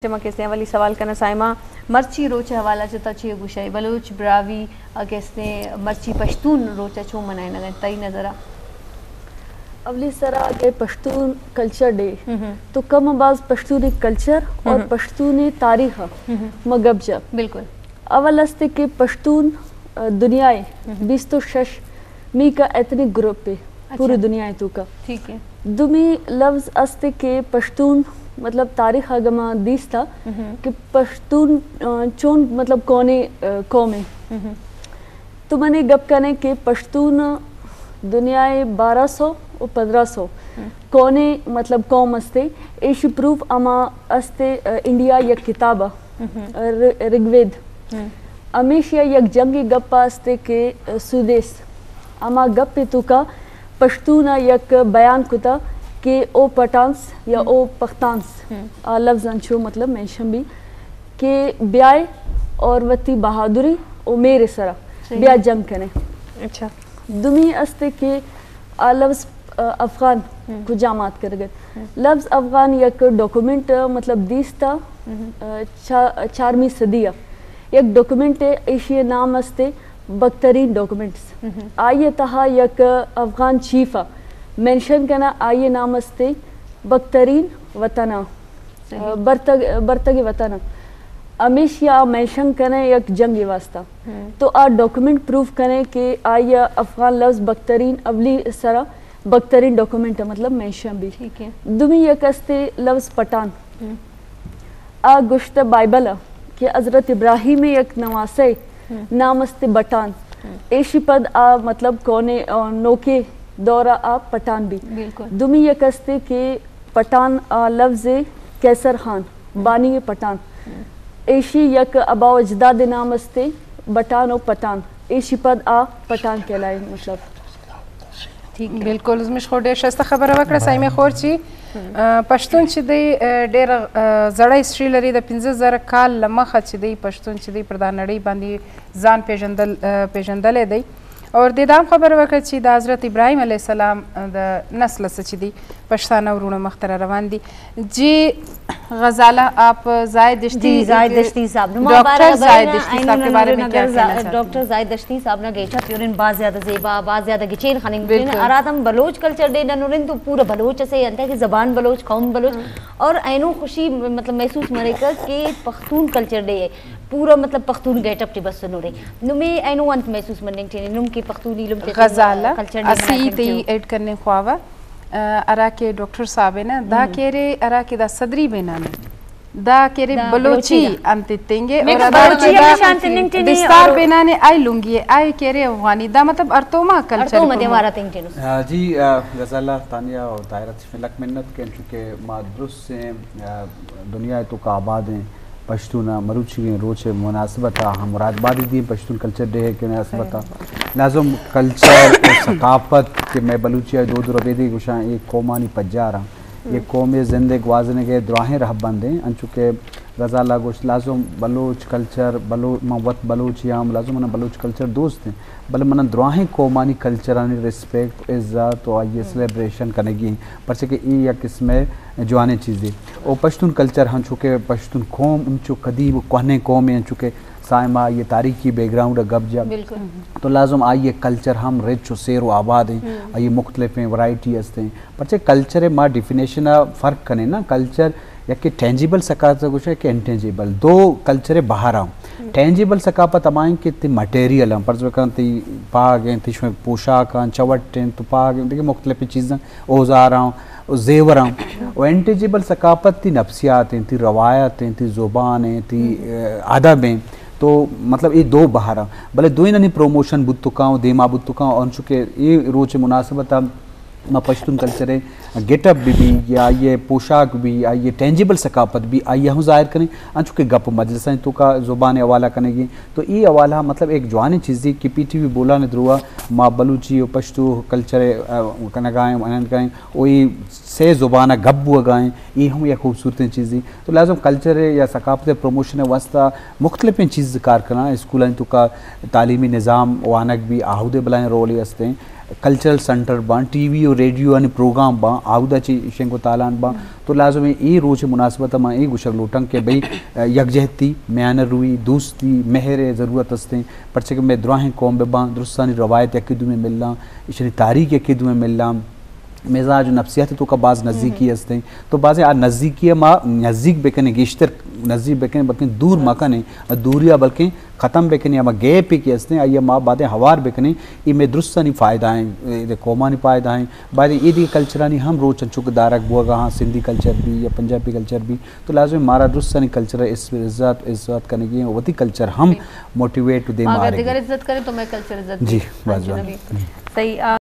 چہ ما کسے اولی سوال کناں سائمہ، مرچی روچ ءِ حوالہ چہ تو چے گوشئے؟ بلوچ براہوئی ءَ کسے مرچی پشتون روچ ءَ چون منائینگ ءَ انت تئی نظر ءَ؟ اولی سرا اگہ پشتون کلچر ڈے، ہم۔ تو کم باز پشتونی کلچر اور ہم۔ پشتونی تاریخ ءَ ہم۔ ما گپ جا۔ بالکل۔ اول است کہ پشتون، آ، دنیا ءِ ہم۔ بیست و شش میکا ایتھنک گروپ ہے اچھا۔ پوری دنیا ءِ توکا۔ ٹھیک ہے۔ دومی لفظ است کہ پشتون، مطلب، تاریخ اگہ ما دیستا ہم۔ کہ پشتون، آ، چون، مطلب، کون ہے، آ، قوم ہے۔ ہم۔ تو من اے گپ کنے کہ پشتون دنیا ءِ بارہ سو و پندرہ سو ہم۔ کون ہے، مطلب، قوم استے۔ ایشی پروف اما استے، آ، انڈیا یک کتاب ءَ، ہم۔ ر-، رگوید۔ ہم۔ ہمیشی ءَ یک جنگی گپ استے کہ، آ، سودیس۔ اما گپ توکا پشتون ءَ یک بیان کتا کہ او پٹانس یا ہم۔ او پختانس۔ ہم۔ آ لفظ انچو، مطلب، مینشن بی کہ بیائے اور وتی بہادری و میر سرا صحیح۔ بیا جنگ کنے۔ اچھا۔ دومی استے کہ آ لفظ، آ، افغان ہم۔ کجام آتکگت؟ ہم۔ لفظ افغان یک ڈاکومنٹ، آ، مطلب، دیستا، ہم۔ آ، چا-، چارمی صدی ءَ یک ڈاکومنٹ ہے، ایشی نام استے بکترین ڈاکومنٹس۔ ہم۔ آئی تہا یک افغان چیف ءَ مینشن کنا، آئی نام استے بکترین وطن ءَ۔ صحیح۔ آ، برتگ، برتگ وطن۔ ہمیشی آ مینشن کنے یک جنگی واسطہ۔ ہم۔ تو آ ڈاکومنٹ پروف کنے کہ آئی افغان لفظ بکترین اولی سرا بکترین ڈاکومنٹ، مطلب، مینشن بی۔ ٹھیک ہے۔ دومی یک استے لفظ پٹان۔ ہم۔ آ گوشتہ بائبل ءَ کہ حضرت ابراہیم یک نواسے ہم۔ نام استے بٹان۔ ہم۔ ایشی پد آ، مطلب، کون، آ، نوکے دور ءَ آ پٹان بی۔ بالکل۔ دومی یک استے کہ پٹان آ لفظ قیصر خان، بانی پٹان۔ ایشی یک ابا و اجداد نام استے، بٹان و پٹان۔ ایشی پد آ پٹان کہلائے، مطلب۔ ٹھیک ہے۔ بالکل، زمش خو ډیر شایسته خبره وکړه، سایمه خور چی، آ، پشتون چی دی، آ، ډیر، آ، زړه هسټري لري، د پنځه زره کال لمخه چی دی، پشتون چی دی، پر دا نړۍ باندې ځان پیژندل، آ، پیژندلی دی. اور دې دا هم خبره وکړه چې د حضرت ابراهیم علیه السلام د نسل څه چې دي، پښتانه وروڼه مخته را روان دي. جی غزاله، آپ زاہد دشتی، جی، زاہد دشتی صاحب، نما ڈاکٹر زاہد دشتی صاحب کے بارے میں کیا کہنا چاہتے ہیں؟ ڈاکٹر زاہد دشتی صاحب نا گیٹا پیورن باز زیادہ زیبا، باز زیادہ گچین خننگ، بالکل. ارادم بلوچ کلچر ڈے ننورن تو پورا بلوچ اسے انت کہ زبان بلوچ، قوم بلوچ، اور اینو خوشی مطلب محسوس مریک کہ پختون کلچر ڈے ہے. پورا مطلب پختون گیٹ اپ ٹی بسنورے. نو مے اینو انت محسوس مننگ ٹی نم کہ پختون ایلم تے غزالہ کلچر ڈے اسی مناٹنگ تئی ٹی. ایڈ کننگ خواوہ، آ، ہرا کہ ڈاکٹر صاحب نا، دا ہم. کیرے ہرا کہ دا صدری بینانے، دا کیرے دا بلوچی بلوچی دا. انت تنگے میں اور تو ادا بلوچی کہ ہمیشہ دا انت ننگ ٹی نہیں دستار اور بینانے آئی لنگی ہے، آئی کیرے افغانی، دا مطلب ارتوما کلچر ارتوما کو دیوارا تنگ ٹی نو. آ، جی، آ، غزالہ، تانیہ اور طاہرہ تشمے لک منت کہ چونکہ ما درست سے، آ، دنیا تو کا آباد ہیں. پشتون ء مروچیگیں روچ ء مناسبت ء ہم مرادبادی دیم پشتون کلچر ڈے ء کہ مناسبت ء لازم کلچر و ثقافت کہ مئے بلوچی ء دود ربیدگی گوشاں اے قومانی پجار آں. اے قوم ء زند ء گوازینگ ء دراہیں رہبند ایں، انچو کہ غزالہ گوشت لازم بلوچ کلچر، بلو-، من وت بلوچے آں، لازم من بلوچ کلچر دوست ایں، بلے من دراہیں قومانی کلچرانی ریسپیکٹ، عزت و آئی ء سیلیبریشن کنگی ایں، پرچہ کہ اے یک قسم ء جوانیں چیزے. او پشتون کلچر ہنچو کہ پشتون قوم انچو قدیم و کوہنیں قومے، انچو کہ سائمہ آئی تاریخی بیک گراؤنڈ ء گپ جا، بالکل. تو لازم آئی کلچر ہم رچ و سیر و آباد ہیں، ہم. آئی مختلفیں ورائٹی ہستیں. پرچہ کلچر ء ما ڈیفینیشن ء فرق کنیں نا، کلچر یکے ٹینجیبل ثقافت گوشے کہ انٹینجیبل، دو کلچر بہر ہم. ہم. ٹینجیبل ثقافت ہمائیں کہ تی مٹیریل ہم، فرض بکن تی پاگ ہیں، تی شویں پوشاک ہیں، چوٹ ہیں، تو پاگ ہیں، دیکھیں مختلف چیزیں، اوزار ہیں، و زیور آں. و انٹینجیبل ثقافت تی نفسیات ہیں، تی روایت ہیں، تی زبان ہیں، تی، ہم. ادب ہیں. تو مطلب اے دو بہر آں. بلے دوئینانی پروموشن بوت کاں و دیما بوت کاں، انچو کہ اے روچ مناسبت آ ما پشتون کلچر گیٹ اپ بی بی یا آئی پوشاک بی، آئی ٹینجیبل ثقافت بی، آئی ہم ظاہر کنیں، انچو کہ گپ مجلس ہیں تو کا زبان حوالہ کنگی. تو اے حوالہ مطلب ایک جوانیں چیزی کہ پی ٹی وی بولان دروا ما بلوچی و پشتو کلچر، آ، کنگائیں، انگائیں. و اے سے زبان ء گپ بوگا ایں، اے ہم یک خوبصورتیں چیزے. تو لازم کلچر ء یا ثقافت ء پروموشن ء واسطہ مختلفیں چیز کار کناں، اسکولانی توکا تعلیمی نظام وانگ بی آہودے بلائیں رولے ہستیں. کلچرل سنٹر باں، ٹی وی و ریڈیو آنی پروگرام باں، آودا چہ شنگ و تالان باں۔ تو لازم ایں اے روچ مناسبت ما اے گوشگ لوٹاں کہ بھئی، یکجہتی، میانہ روی، دوستی، مہر ءِ ضرورت استیں، پرچہ کہ مئے دراہیں قوم بہ باں، درستانی روایت یکے دومی ملاں، ایشانی تاریخ یکے دومی ملاں، مزاج و نفسیات توکا باز نزیکی استیں۔ تو بازیں آ نزیکی ءَ ما نزیک بکنیں، گیشتر نزیک بکنیں، بلکیں دور مکنیں، دوری ءَ بلکیں ختم بکنیں، ہما گیپے کہ استیں، آئی ءَ ما بادیں ہوار بکنیں، اے مئے درستانی فائدہ ایں، اے قومانی فائدہ ایں۔ بادیں اے دیگہ کلچرانی ہم روچ انچو کہ دارگ بوگا ہاں، سندھی کلچر بی یا پنجابی کلچر بی، تو لازم مارا درستانی کلچر ءِ اس-، عزت، عزت کنگی ایں، وتی کلچر ہم موٹیویٹ دیما آرگی۔ اگر دگر عزت کریں تو مئے کلچر عزت جی، بی۔ باز جوان۔ صحیح، آ،